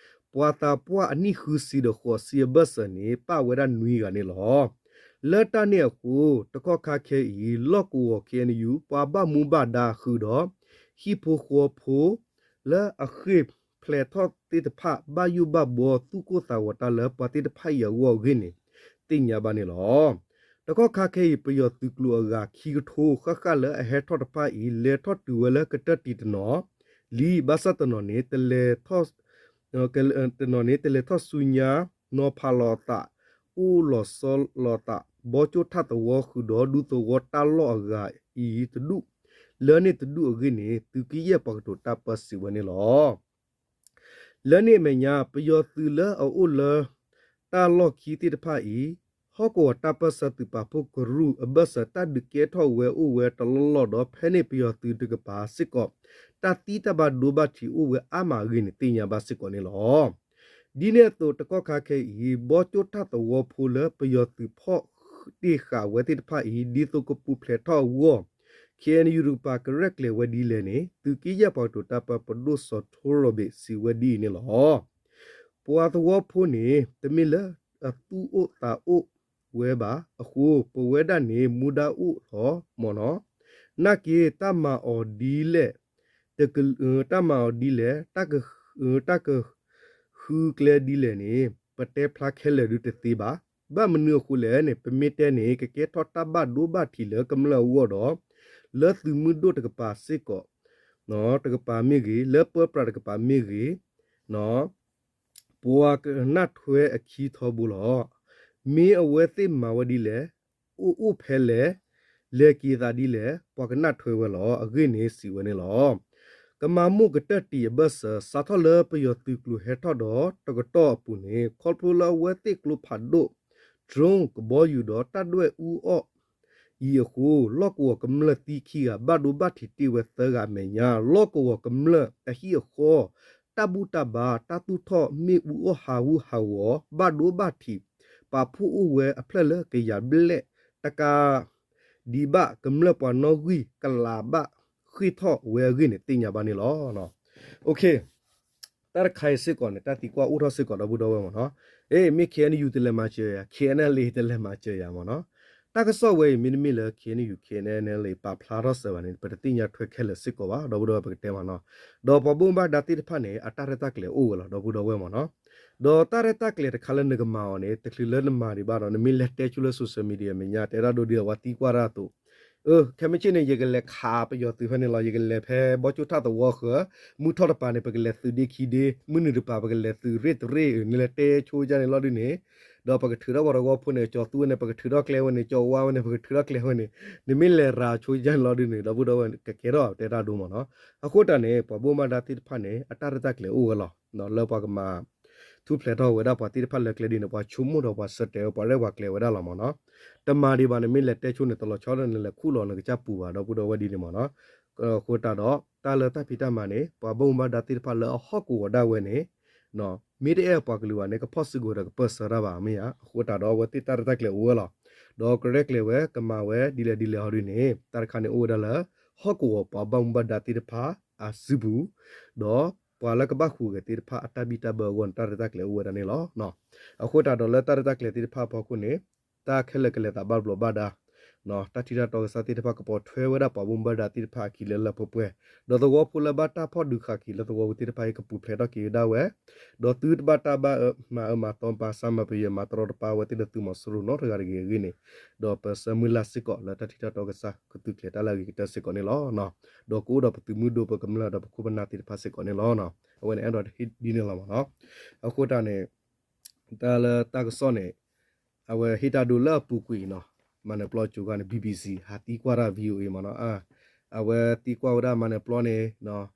ပှၤသးပှၢ်အနံၣ်ဃုဆံဒီးဃိးဆံအဘၢၣ်စၢၤန့ၣ် ပၣ်ဝဲဒၣ်နွံဂၤန့ၣ်လီၤ. လၢတၢ်န့ၣ်အဃိ တကီၢ်ခါခဲအံၤ လီၢ်ကဝီၤ ခ့ၣ်အဲၣ်ယူၣ် ပှၤဘၣ်မူဘၣ်ဒါဃုာ်ဒီး ဟံၣ်ဖိဃီဖိ လၢအဃ့ၢ်ဖျဲးထီၣ်သ့ၣ်တဖၣ် ဘၣ်ယိၣ်ဘၣ်ဘှီသူၣ်ကိၢ်သးဂီၤတၢ်လၢပှၤသ့ၣ်တဖၣ်အံၤအဂီၢ်အဂ့ၢ်န့ၣ် သ့ၣ်ညါဘၣ်န့ၣ်လီၤ. တကီၢ်ခါခဲအံၤ ပယီၤသုးကျိၤအဂၤခံကထိဃၣ်ဃၣ်လၢအဟဲထီၣ်တဖၣ်အံၤ လဲၤထီၣ်တုၤဝဲလၢကတၢၢ်တံာ်တနီၤလံ, ဘၣ်ဆၣ်တနီၤန့ၣ် တလဲၤထီၣ် တနီၤန့ၣ် တလဲၤထီၣ်ဆူညါ နီၤဖးလီၤအသး, အိၣ်လီၤဆီလီၤအသး, ဘီကၠိၣ်ထၣ်သဝီဃုာ်ဒီးဒူသဝီတၢ်လီၢ်အဂၤအံၤတဒူၣ်, လၢန့ၣ်တဒူၣ်အဂ့ၢ်န့ၣ် သုးက့ယဲၢ်ပှၤကတိၤတၢ်ပၢစံးဝဲန့ၣ်လီၤ. လၢန့ၣ်အမဲာ်ညါ ပယီၤသုးလၢအအိၣ်လၢ တၢ်လီၢ်ခံသ့ၣ်တဖၣ်အံၤ ဟီၣ်ကဝီၤတၢ်ပၢဆှၢသုးပာ်ဖှိၣ်ကရူၢ်အဘၢၣ်စၢၤ တၢ်ဒုးကဲထီၣ်ဝဲအိၣ်ဝဲတလီၢ်လီၢ်ဒီး ဖဲန့ၣ်ပယီၤသုးတကပၤစ့ၢ်ကီး တၢ်သံတၢ်ဘၣ်ဒိဘၣ်ထံးအိၣ်ဝဲအါမးအဂ့ၢ်န့ၣ် သ့ၣ်ညါဘၣ်စ့ၢ်ကီးန့ၣ်လီၤ. ဒ်န့ၣ်အသိး တကီၢ်ခါခဲအံၤ ဘီကၠိၣ်ထၣ်သဝီဖိလၢပယီၤသုးဖီၣ်တ့ၢ်ဃာ်ဝဲသ့ၣ်တဖၣ်အံၤ ဒ်သိးကပူၤဖျဲးထီၣ်အဂီၢ် ခ့ၣ်အဲၣ်ယူၣ်တကပၤကရဲၣ်ကျဲၤဝဲဒ်လဲၣ်န့ၣ် သုးက့ယဲၢ်ပှၤကတိၤတၢ်ပၢပဒိၣ်စီၤထူရီဘ့းစံးဝဲဒ်အံၤန့ၣ်လီၤ. ပှၤသဝီဖိန့ၣ် တမ့ၢ်လၢအသူၣ်အိၣ်သးအိၣ်ဝဲဘၣ်အဃိ ပဝဲဒၣ်န့ၣ် မူဒါအိၣ်လီၤမၢ်နီၤ. နာ်က့ တၢ်မၤအီၤဒ်လဲၣ် တက တၢ်မၤအီၤဒ်လဲၣ် တၢ်ကဃုကျဲဒ်လဲၣ်န့ၣ် ပတဲဖျါခဲလၢာ်ဒုတသ့ဘၣ်. ဘၣ်မနုၤအဃိလဲၣ်န့ၣ် ပမ့ၢ်တဲန့ၣ် ကကဲထီၣ်တၢ်ဘၣ်ဒိဘၣ်ထံးလၢကမျၢၢ်အဂီၢ်ဒီး လၢသုးမုၢ်ဒိၣ်တကပၤစ့ၢ်ကီး တကပၤမ့ၢ်ဂ့ၤ, လၢပၢပြးတကပၤမ့ၢ်ဂ့ၤ, ပှၤကနၣ်ထွဲအခံထီဘိလီၤ. မ့ၢ်အဝဲသ့ၣ်မၤဝဲဒ်လဲၣ်, အိၣ်အိၣ်ဖဲလဲၣ်, လဲၤက့ၤသးဒ်လဲၣ်, ပှၤကနၣ်ထွဲဝဲလီၤ. အဂ့ၢ်န့ၣ်စံးဝဲန့ၣ်လီၤ. ကမၤမိၢ်ကတၢၢ်တံာ်အဘၢၣ်စၢၤ စးထီၣ်လၢပယီၤသုးကျိၤဟဲထီၣ်ဒီးတကတီၢ်အပူၤန့ၣ် ခီဖျိလၢအဝဲသ့ၣ်ကျိဖးဒိၣ် drone ကဘီယူၤဒီးတၢ်ဒွဲၣ်အူအီၣ် အံၤအဃိ လီၢ်ကဝီၤကမျၢၢ်သံခံဂၤ ဘၣ်ဒိဘၣ်ထံးတ့ၢ်ဝဲသၢဂၤအမဲာ်ညါ လီၢ်ကဝီၤကမျၢၢ်အဟံၣ်အဃီ တၢ်ဘူၣ်တၢ်ဘါ တၢ်သူၣ်ထီၣ်မ့ၣ်အူအီၣ်ဟးဂူာ်ဟးဂီၤ ဘၣ်ဒိဘၣ်ထံး ပာ်ဖှိၣ်အိၣ်ဝဲအဖျၢၣ်လၢကယၤဘျဲၣ် တကးဒံးဘၣ် ကမျၢၢ်ပှၤနီၣ်ဂံၢ်ကလးဘၣ်ဃ့ၢ်ထီၣ်ဝဲအဂ့ၢ်န့ၣ် သ့ၣ်ညါဘၣ်န့ၣ်လီၤ. တၢ်တခါအံၤစ့ၢ်ကီးန့ၣ် တၢ်သံကွၢ်အိၣ်ထီၣ်စ့ၢ်ကီး ဒီပုၢ်ဒီဝဲၢ်မၢ်နီၤ. အ့ မ့ၢ် ခ့ၣ်အဲၣ်ယူၣ် တလဲၤမၤစၢၤယၤ, ခ့ၣ်အဲၣ်အလ်အ့ တလဲၤမၤစၢၤယၤမၢ်နီၤ. တၢ်ကစီၣ်ဝဲအံၤ မ့တမ့ၢ်လၢ ခ့ၣ်အဲၣ်ယူၣ် ခ့ၣ်အဲၣ်အလ်အ့ ပာ်ဖျါထီၣ်စၢၤဘၣ်န့ၣ် ပတသ့ၣ်ညါထွဲခဲလၢာ်စ့ၢ်ကီးဘၣ် ဒီပုၢ်ဒီဝဲၢ် ပကတဲမၢ်နီၤ. ဒီးပှၤဘၣ်မူဘၣ်ဒါသ့ၣ်တဖၣ်န့ၣ် အတၢ်ရဲၣ်တၢ်ကျဲၤအိၣ်ဝဲလီၤ ဒီပုၢ်ဒီဝဲၢ်မၢ်နီၤ. ဒီးတၢ်ရဲၣ်တၢ်ကျဲၤတခါလၢနကမၤအီၤန့ၣ် တချုးလၢနမၤဒံးဘၣ်ဒီး နမ့ၢ်လဲၤတဲဆိလၢ social media မဲာ်ညါ တဲဒၣ်ဒိဒ်အဝဲသံကွၢ်တၢ်အသိး အၢ ခဲမုၢ်ဆ့ၣ်န့ၣ် ယကလဲၤခးပယီၤသုးဖဲန့ၣ်လီၤ. ယကလဲၤဖဲဘီကၠိၣ်ထၣ်သဝီဃၢၤ, မုၢ်ထီၣ်တပၤန့ၣ် ပကလဲၤသုးဒ့ခံဒ့, မုၢ်နုာ်တပၤ ပကလဲၤသုးရ့ၣ်တရ့ၣ်, နလဲၤတဲဆိကၢ်န့ၣ်လီၤဒုန့ၣ်, ဒီးပကထုးထီၣ်ပှၤသဝီဖိန့ၣ် ကၠီၤသူဝဲန့ၣ် ပကထုးထီၣ်ကျဲဝဲန့ၣ် ကၠီၤဝါဝဲန့ၣ် ပကထုးထီၣ်ကျဲဝဲန့ၣ် နမ့ၢ်လဲၤရၤဆိယါန့ၣ်လီၤဒုန့ၣ် ဒီပုၢ်ဒီဝဲၢ်ကကဲထီၣ်တဲတၢ်ဒိမ့ၢ်နီၤ. အဃိတၢ်န့ၣ် ပှၤဘၣ်မူဘၣ်ဒါသ့ၣ်တဖၣ်န့ၣ် အတၢ်ရဲၣ်တၢ်ကျဲၤအိၣ်ဝဲလီၤ. လၢပှၤကမၤ ထူၣ်ဖျဲးထီၣ်ဝဲဒၣ်ပှၤသ့ၣ်တဖၣ်လၢကျဲဒ်န့ၣ် ပှၤဆိကမိၣ်ဒီးပှၤဆၢတဲာ်ဝဲ ပှၤရဲၣ်ပှၤကျဲၤဝဲဒၣ်လီၤမ့ၢ်နီၤ. တမၤဒံးဘၣ် နမ့ၢ်လဲၤတဲဆိန့ၣ် တလီၤဆီဒီး နလဲၤခူၣ်လီၤနကစၢ်ပူၤဘၣ် ဒီပုၢ်ဒီဝဲၢ်ဒ်န့ၣ်မ့ၢ်နီၤ. အဃိတၢ်ဒီး တၢ်လၢတၢ်ဖံးတၢ်မၤန့ၣ် ပှၤဘၣ်မူဘၣ်ဒါသ့ၣ်တဖၣ်လၢအဟီၣ်ကဝီၤဒၣ်ဝဲန့ၣ် မ့ၢ်တအဲၣ်ပှၤကလုာ်ဘၣ်န့ၣ် ကဖီၣ်စုကဝဲၤဒီးကပၢၢ်ဆၢတၢ်ဘၣ် မ့ၢ်ဧါ. အဃိတၢ်ဒီး အဝဲသ့ၣ်တၢ်ရဲၣ်တၢ်ကျဲၤအိၣ်ဝဲလီၤ. ဒီးကရဲၣ်ကျဲၤဝဲ ကမၤဝဲဒ်လဲၣ်ဒ်လဲၣ်ဟီဒ်န့ၣ် တၢ်တခါန့ၣ်အိၣ်ဝဲဒၣ်လၢ ဟီၣ်ကဝီၤပှၤဘၣ်မူဘၣ်ဒါသ့ၣ်တဖၣ်အစုပူၤ ဒီးပှၤလၢကဘၣ်ဟူးဂဲၤသ့ၣ်တဖၣ်အတၢ်ဘံၣ်တၢ်ဘၢအဂီၢ်န့ၣ် တၢ်ရဲၣ်တၢ်ကျဲၤအိၣ်ဝဲဒၣ်န့ၣ်လီၤ. အဃိတၢ်ဒီးလၢတၢ်ရဲၣ်တၢ်ကျဲၤသ့ၣ်တဖၣ်အဖီခိၣ်န့ၣ် တၢ်ခဲလၢာ်ကလဲၤသးဘၣ်ဘျီးဘၣ်ဒါ တၢ်ထံၣ်တၢ်တီကစီၣ်သ့ၣ်တဖၣ်ကပိာ်ထွဲဝဲဒၣ်ပှၤဘၣ်မူဘၣ်ဒါသ့ၣ်တဖၣ်အခံလၢလၢပှဲၤပှဲၤ, ဒီးသဝီဖိလၢဘၣ်တၢ်ဖီၣ်ဒုးဃာ်က့ၤလၢသဝီပူၤသ့ၣ်တဖၣ်အံၤ ကပူၤဖျဲးထီၣ်က့ၤဝဲဒၣ်ဝဲ, ဒီးသုတဘၣ်တၢ်ဘၣ်အၢမၤအၢမၤသီမၤစၢ်မၤပယဲၤမၤတရီတပါဝဲသ့ၣ်ဒီးသုးမီၤစိရိၤနီတဂၤတဂ့ၤအဂ့ၢ်န့ၣ်, ဒီးပဆၢမုၢ်လၢ်စ့ၢ်ကီးလၢတၢ်ထံၣ်တၢ်တီကစီၣ်ကသုးကျဲၤတၢ်လၢအဂ့ၤကတၢၢ်စ့ၢ်ကီးန့ၣ်လီၤ. ဒီးကအိၣ်ဒီးပသုးမုၢ်ဒိၣ်ပကမျၢၢ်ဒီးပခိၣ်ပနၢ်သ့ၣ်တဖၣ်စ့ၢ်ကီးန့ၣ်လီၤ. အဝဲန့ၣ်အဲၣ်ဒိးဟ့ၣ်ဒ်န့ၣ်လီၤမ့ၢ်နီၤ. အဃိတၢ်န့ၣ် တၢ်လၢတၢ်ကစီၣ်န့ၣ် အဝဲဟ့ၣ်တၢ်ဒိလၢအပူၤကွံာ်နီၤ, မၤနၢၤပျီကိးဂၤန့ၣ် BBC ဟးသံကွၢ်တၢ် VOA မ့ၢ်နီၤ. အဝဲသံကွၢ်ဝဲဒၣ်မၤနၢၤပျီန့ၣ်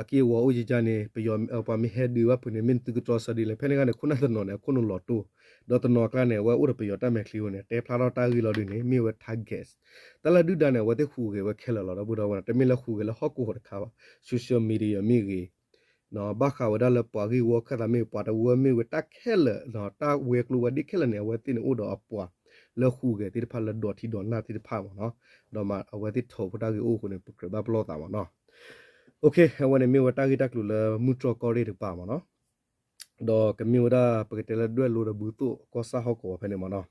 အက့ၢ်အဂီၤအိၣ်ယကန့ၣ် ပယီၤပှၤမ့ၢ်ဟဲဒုးဘၣ်ဖုးန့ၣ် မ့ၢ်နသုကတြီဆၢဒ်လဲၣ်. ဖဲန့ၣ်ဂၤန့ၣ် ခိၣ်နၢ်တနီၤန့ၣ် အခိၣ်နူာ်လီၤတိၢ်, ဒီးတနီၤအကျါန့ၣ် အဝဲအိၣ်ဒီးပယီၤတၢ်မဲာ်ချံအဃိန့ၣ် တဲဖျါထီၣ်တၢ်ဂ့ၢ်လီၤဒုန့ၣ် မ့ၢ်ဝဲ target တၢ်လၢဒုၣ်ဒါန့ၣ် အဝဲသ့ၣ်ဟူးဂဲၤဝဲခဲလၢာ်လီၤ ဒီပုၢ်ဒီဝဲၢ်နီၤ. တမ့ၢ်လၢဟူးဂဲၤလၢဟီၣ်ကဝီၤတခါဘၣ်, social media မ့ၢ်ဂ့ၤ ဘၣ်ဃးဝဲဒၣ်လၢပှၤဂ့ၢ်ဝီခၢၣ်သးမ့ၢ်ဂ့ၤ ပှၤတဝၢမ့ၢ်ဂ့ၤ တၢ်ခဲလၢာ် တၢ်ဝဲၤကျိၤဝဲၤဒ့ခဲလၢာ်န့ၣ် အဝဲသ့ၣ်န့ၣ်အိၣ်ဒီးအပှၤလၢဟူးဂဲၤသ့ၣ်တဖၣ်လၢဒိးထံဒိးနၢ်သ့ၣ်တဖၣ်မ့ၢ်နီၤ. ဒီးအဝဲသ့ၣ်ထိးဖိတၢ်ဂ့ၢ်အိၣ်အဃိန့ၣ် ပကြၢးဘၣ်ပလီၢ်သးမ့ၢ်နီၤ. အဝဲန့ၣ်မ့ၢ်ဝဲတၢ်ဂ့ၢ်တၢ်ကျိၤလၢမုၢ်တြီၢ်ကီၢ်ရ့ၣ်တကပၤမ့ၢ်နီၤ. ဒီးကမ့ၢ်ဝဲဒၣ်ပကတဲလၢဒွဲၣ်လိဒီးဘူၣ်သိၣ်ကီၢ်ဆၣ်ဟီၣ်ကဝီၤဖဲန့ၣ်မ့ၢ်နီၤ.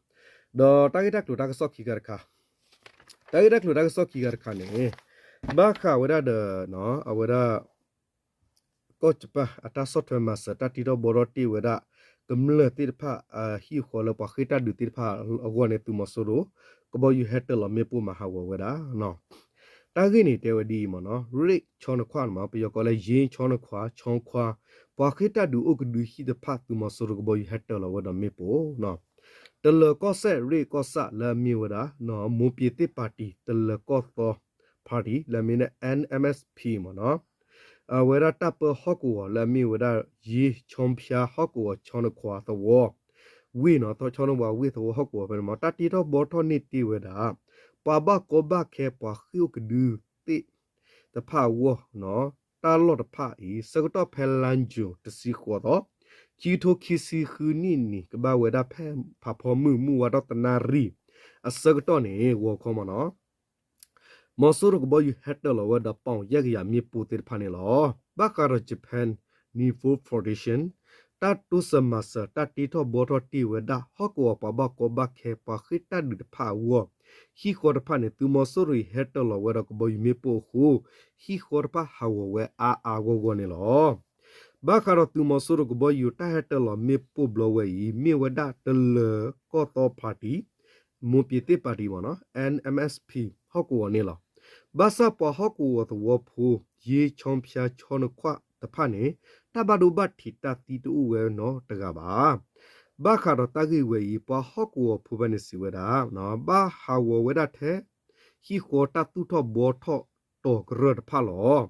ဒီးတၢ်ဂ့ၢ်တၢ်ကျိၤတၢ်ကစီၣ်ခံခါတခါ, တၢ်ဂ့ၢ်တၢ်ကျိၤတၢ်ကစီၣ်ခံခါတခါန့ၣ် ဘၣ်ဃးဝဲဒၣ်ဒီး အဝဲဒၣ် ကီၢ်ကၠပၢၢ်အတၢ်ဆီၣ်ထွဲမၤစၢၤ တၢ်တ့ထီၣ်ဘှီထီၣ်တ့ၢ်ဝဲဒၣ် ကမျၢၢ်သ့ၣ်တဖၣ်အဟံၣ်ဃီလၢပှၤဃ့ၢ်တၢ်ဒုးသ့ၣ်တဖၣ်အဂီၢ်န့ၣ် သုးမီၤစိရိၤ ကဘီယူၤဟဲတၢၤလီၤမ့ၣ်ပိၢ်မၤဟးဂီၤဝဲဒၣ်. တၢ်ဂ့ၢ်န့ၣ်တဲဝဲဒ်အံၤမ့ၢ်နီၤ, ရ့ၣ်ဆီနခွါမ့ၢ် ပယီၤကိးလၢ ယ့ဆီနခွါ ဆီခွါ ပှၤဃ့ၢ်တၢ်ဒုးအိၣ်ကဒုဟံၣ်တဖၣ် သုးမီၤစိရိၤကဘီယူၤဟဲတၢၤလီၤဝဲဒီးမ့ၣ်ပိၢ်. တလၢၤကီၢ်စဲၣ်ရ့ၣ်ကီၢ်ဆၣ်လၢအမ့ၢ်ဝဲဒၣ် မိၢ်ပၠ့ၤသ့ၣ်ပၣ်တံၣ် တလၢၤကီၢ်သီ party လၢအမ့ၢ်ဒၣ် N M S P မ့ၢ်နီၤ, အဝဲဒၣ်တၢ်ပၢဟီၣ်ကဝီၤလၢအမ့ၢ်ဝဲဒၣ် ယ့ဆီဖၠါဟီၣ်ကဝီၤ ဆီနခွါသဝီ ဝ့ၢ်နီၤ, ဆီနဝါဝ့ၢ်သဝီဟီၣ်ကဝီၤဖဲန့ၣ်မ့ၢ် တၢ်တ့ထီၣ်ဘှီထီၣ်န့ၢ်တ့ၢ်ဝဲဒၣ် ပှၤဘၣ်ကီဘၣ်ခဲပှၤဃ့ၢ်အိၣ်ကဒုသ့ၣ်တဖၣ်အဂီၢ် တၢ်လီၢ်တဖၣ်အံၤ ဆၢကတီၢ်ဖဲလါယူၤတဆံဃိးသီ ခံကထိခံဆံဃုနံၣ်န့ၣ် ကဘၣ်ဝဲဒၣ်ဖဲဖးဖီမုၢ် မုၢ်ဝါထီၣ်တနၣ်ရံၣ် အဆၢကတီၢ်န့ၣ် ဂီၤခီမ့ၢ်နီၤ, မီၤစိရိၤကဘီယူၤဟဲတၢၤလီၤဝဲဒီး ပီၣ်ယဲၢ်ကယၤမ့ၣ်ပိၢ်သ့ၣ်တဖၣ်န့ၣ်လီၤ. ဘၣ်ဃးဒီး Japan Nippo Foundation တၢ်တိစၢၤမၤစၢၤ တၢ်တ့ထီၣ်ဘှီထီၣ်တ့ၢ်ဝဲဒၣ် ဟီၣ်ကဝီၤပှၤဘၣ်ကီဘၣ်ခဲ ပှၤဃ့ၢ်တၢ်ဒုးတဖၣ်အဂီၢ် ဟံၣ်ဃီတဖၣ်န့ၣ် သုးမီၤစိရိၤအံၤဟဲတၢၤလီၤဝဲဒီးကဘီယူၤမ့ၣ်ပိၢ်အဃိ ဟံၣ်ဃီတဖၣ်ဟးဂီၤဝဲအါအါဂီၢ်ဂီၢ်န့ၣ်လီၤ. ဘၣ်ဃးဒီးသုးမီၤစိရိၤကဘီယူၤတၢ်ဟဲတၢၤလီၤမ့ၣ်ပိၢ်ဘျီဝဲအံၤ မ့ၢ်ဝဲဒၣ်တလၢၤကီၢ်သီ party မိၢ်ပၠ့ၤသ့ၣ်ပၣ်တံၣ်မ့ၢ်နီၤ N M S P ဟီၣ်ကဝီၤန့ၣ်လီၤ. ဘၣ်ဆၣ်ပှၤဟီၣ်ကဝီၤသဝီဖိ ယ့ဆီဖၠါဆီနခွါတဖၣ်န့ၣ် တၢ်ဘၣ်ဒိဘၣ်ထံးတၢ်သံတအိၣ်ဝဲနီတဂၤဘၣ်. ဘၣ်ဃးဒီးတၢ်ဂ့ၢ်ဝဲအံၤ ပှၤဟီၣ်ကဝီၤဖိဖဲန့ၣ်စံးဝဲဒၣ် ဘၣ်ဟးဂီၤဝဲဒၣ်ထဲ ဟံၣ်ဃီတၢ်သူၣ်ထီၣ်ဘှီထီၣ်တီၤကရၢၢ်တဖၣ်လီၤ.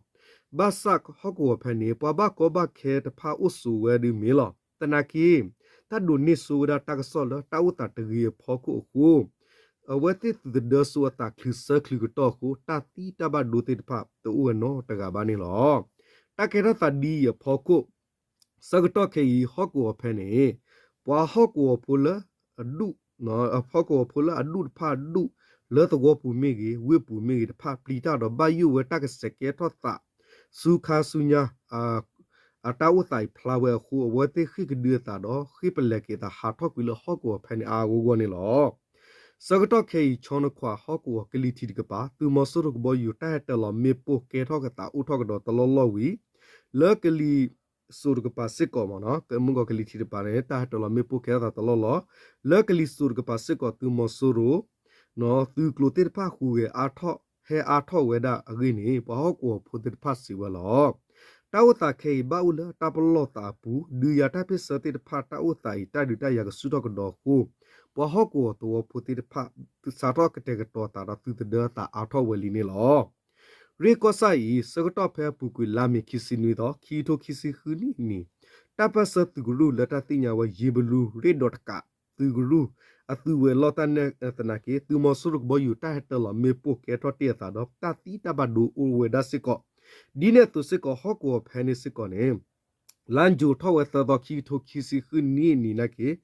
ဘၣ်ဆၣ်ဟီၣ်ကဝီၤဖဲန့ၣ် ပှၤဘၣ်ကီဘၣ်ခဲတဖၣ်အိၣ်ဆိးဝဲဒုးမ့ၢ်လီၤ. သနာ်က့ တၢ်ဒိးန့ၢ်ဆိဝဲဒၣ်တၢ်ကစီၣ်လၢတၢ်အိၣ်သးတဂ့ၤအဖီခိၣ်အဃိ အဝဲသ့ၣ်သုးသဒၢဆိအသးချုးဆၢချုးကတီၢ်အဃိ တၢ်သံတၢ်ဘၣ်ဒိသ့ၣ်တဖၣ်တအိၣ်ဝဲနီတဂၤဘၣ်န့ၣ်လီၤ. တၢ်ကဲထီၣ်သးဒ်အံၤအဖီခိၣ် ဆၢကတီၢ်ခဲအံၤ ဟီၣ်ကဝီၤဖဲန့ၣ် ပှၤဟီၣ်ကဝီၤဖိလၢအဒူၣ် ဟီၣ်ကဝီၤဖိလၢအဒူၣ်တဖၣ်အဒူၣ် လၢသဝီပူၤမ့ၢ်ဂ့ၤ ဝ့ၢ်ပူၤမ့ၢ်ဂ့ၤတဖၣ် ပျံၤတၢ်ဒီးဘၣ်ယိၣ်ဝဲတၢ်ကဆဲးကဲထီၣ်သး ဆူခါဆူညါ အတၢ်အိၣ်သးအံၤဖျါဝဲအဃိ အဝဲသ့ၣ်ဃ့ၢ်ကဒုအသးဒီး ဃ့ၢ်ပလဲၤက့ၤသးဟးထီၣ်ကွံာ်လၢဟီၣ်ကဝီၤဖဲန့ၣ်အါအါဂီၢ်ဂီၢ်န့ၣ်လီၤ. ဆၢကတီၢ်ခဲအံၤ ဆီနခွါဟီၣ်ကဝီၤကလံၤထံးတကပၤ သုးမီၤစိရိၤကဘီယူၤတၢ်ဟဲတၢၤလီၤမ့ၣ်ပိၢ်ကဲထီၣ်ကသးအိၣ်ထီၣ်ကဒီးတလီၢ်လီၢ်ဝံၤ လၢကလံၤစိးတကပၤစ့ၢ်ကီးမ့ၢ်နီၤ မုၢ်ကီၤကလံၤထံးတကပၤန့ၣ် တၢ်ဟဲတၢၤလီၤမ့ၣ်ပိၢ်ကဲထီၣ်သးတလီၢ်လီၢ် လၢကလံၤစိးတကပၤစ့ၢ်ကီး သုးမီၤစိရိၤ သုးကျိၤသ့ၣ်တဖၣ်ဟူးဂဲၤအါထီၣ် ဟဲအါထီၣ်ဝဲဒၣ်အဂ့ၢ်န့ၣ် ပှၤဟီၣ်ကဝီၤဖိသ့ၣ်တဖၣ်စံးဝဲလီၤ. တၢ်အိၣ်သးခဲအံၤဘၣ်အိၣ်လၢတၢ်ပလီၢ်သးအပူၤ ဒုးယၤတၢ်ဖ့ၣ်ဆၢသ့ၣ်တဖၣ် တၢ်အိၣ်သးအံၤ တၢ်ဒုးတၢ်ယၤကဆူၣ်ထီၣ်ကဒီးအဃိ ပှၤဟီၣ်ကဝီၤသဝီဖိသ့ၣ်တဖၣ် စးထီၣ်ကတဲာ်ကတီၤသးဒီးသုးသဒၢသးအါထီၣ်ဝဲလံန့ၣ်လီၤ. ရ့ၣ်ကီၢ်ဆၣ်အံၤ ဆၢကတီၢ်ဖဲအပူၤကွံာ်လါမ့ၤခံဆံနွံသီ ခံကထိခံဆံဃုနံၣ်အနံၤ တၢ်ပၢၢ်ဆၢသုးကရူၢ်လၢတၢ်သ့ၣ်ညါဝဲ ယ့ဘလူရ့ၣ်ဒီးတကး သုးကရူၢ် အသုးဝဲၤလီၢ်တၢ်နဲၣ်သနာ်က့ သုးမီၤစိရိၤကဘီယူၤတၢ်ဟဲတၢၤလီၤမ့ၣ်ပိၢ်ကဲထီၣ်တ့ၢ်အသးဒီး တၢ်သံတၢ်ဘၣ်ဒိအိၣ်ဝဲဒၣ်စ့ၢ်ကီး ဒ်န့ၣ်အသိးစ့ၢ်ကီး ဟီၣ်ကဝီၤဖဲန့ၣ်စ့ၢ်ကီးန့ၣ် လါယူၤထီၣ်ဝဲသၢသီ ခံကထိခံဆံဃုနံၣ်အနံၤနာ်က့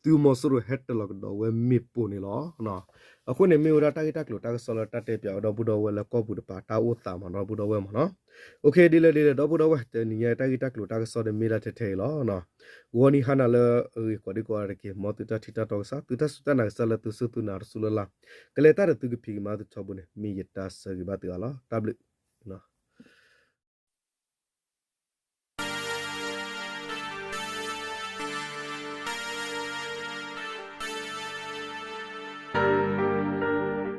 သုးမီၤစိရိၤဟဲတၢၤလီၤကဒီးဝဲမ့ၣ်ပိၢ်န့ၣ်လီၤ. အဃိန့ၣ်မ့ၢ်ဝဲဒၣ်တၢ်ဂ့ၢ်တၢ်ကျိၤတၢ်ကစီၣ်လၢတၢ်တဲပၠးဝဲဒီပုၢ်ဒီဝဲၢ်လၢကီၢ်ပူၤတပၤ တၢ်အိၣ်သးမးဒီပုၢ်ဒီဝဲၢ်မးနီၤ. ဒ်လဲၣ်ဒ်လဲၣ် ဒီပုၢ်ဒီဝဲၢ် တနံၤညါတၢ်ဂ့ၢ်တၢ်ကျိၤတၢ်ကစီၣ်န့ၣ်မ့ၢ်ဒၣ်ထဲထဲအံၤလီၤ. ဂီၤနံၤဟါနၤလၢအဂ့ၤကိးဒံကိးဂၤတက့ၢ် မ်သုတၢ်ထံၣ်တၢ်တီကစၢ် သုတၢ်စူၢ်တၢ်နာ်ကစၢ်လၢသုစူၢ်သုနာ်တစူၢ်လၢ်လၢ် ကလဲၤတၢ်ဒီးသုကဖံးကမၤသုထီဘိန့ၣ် မ့ၢ်ယတၢ်ဆၢဂ့ၤဘၣ်သုအါလီၤ. တၢ်ဘျုး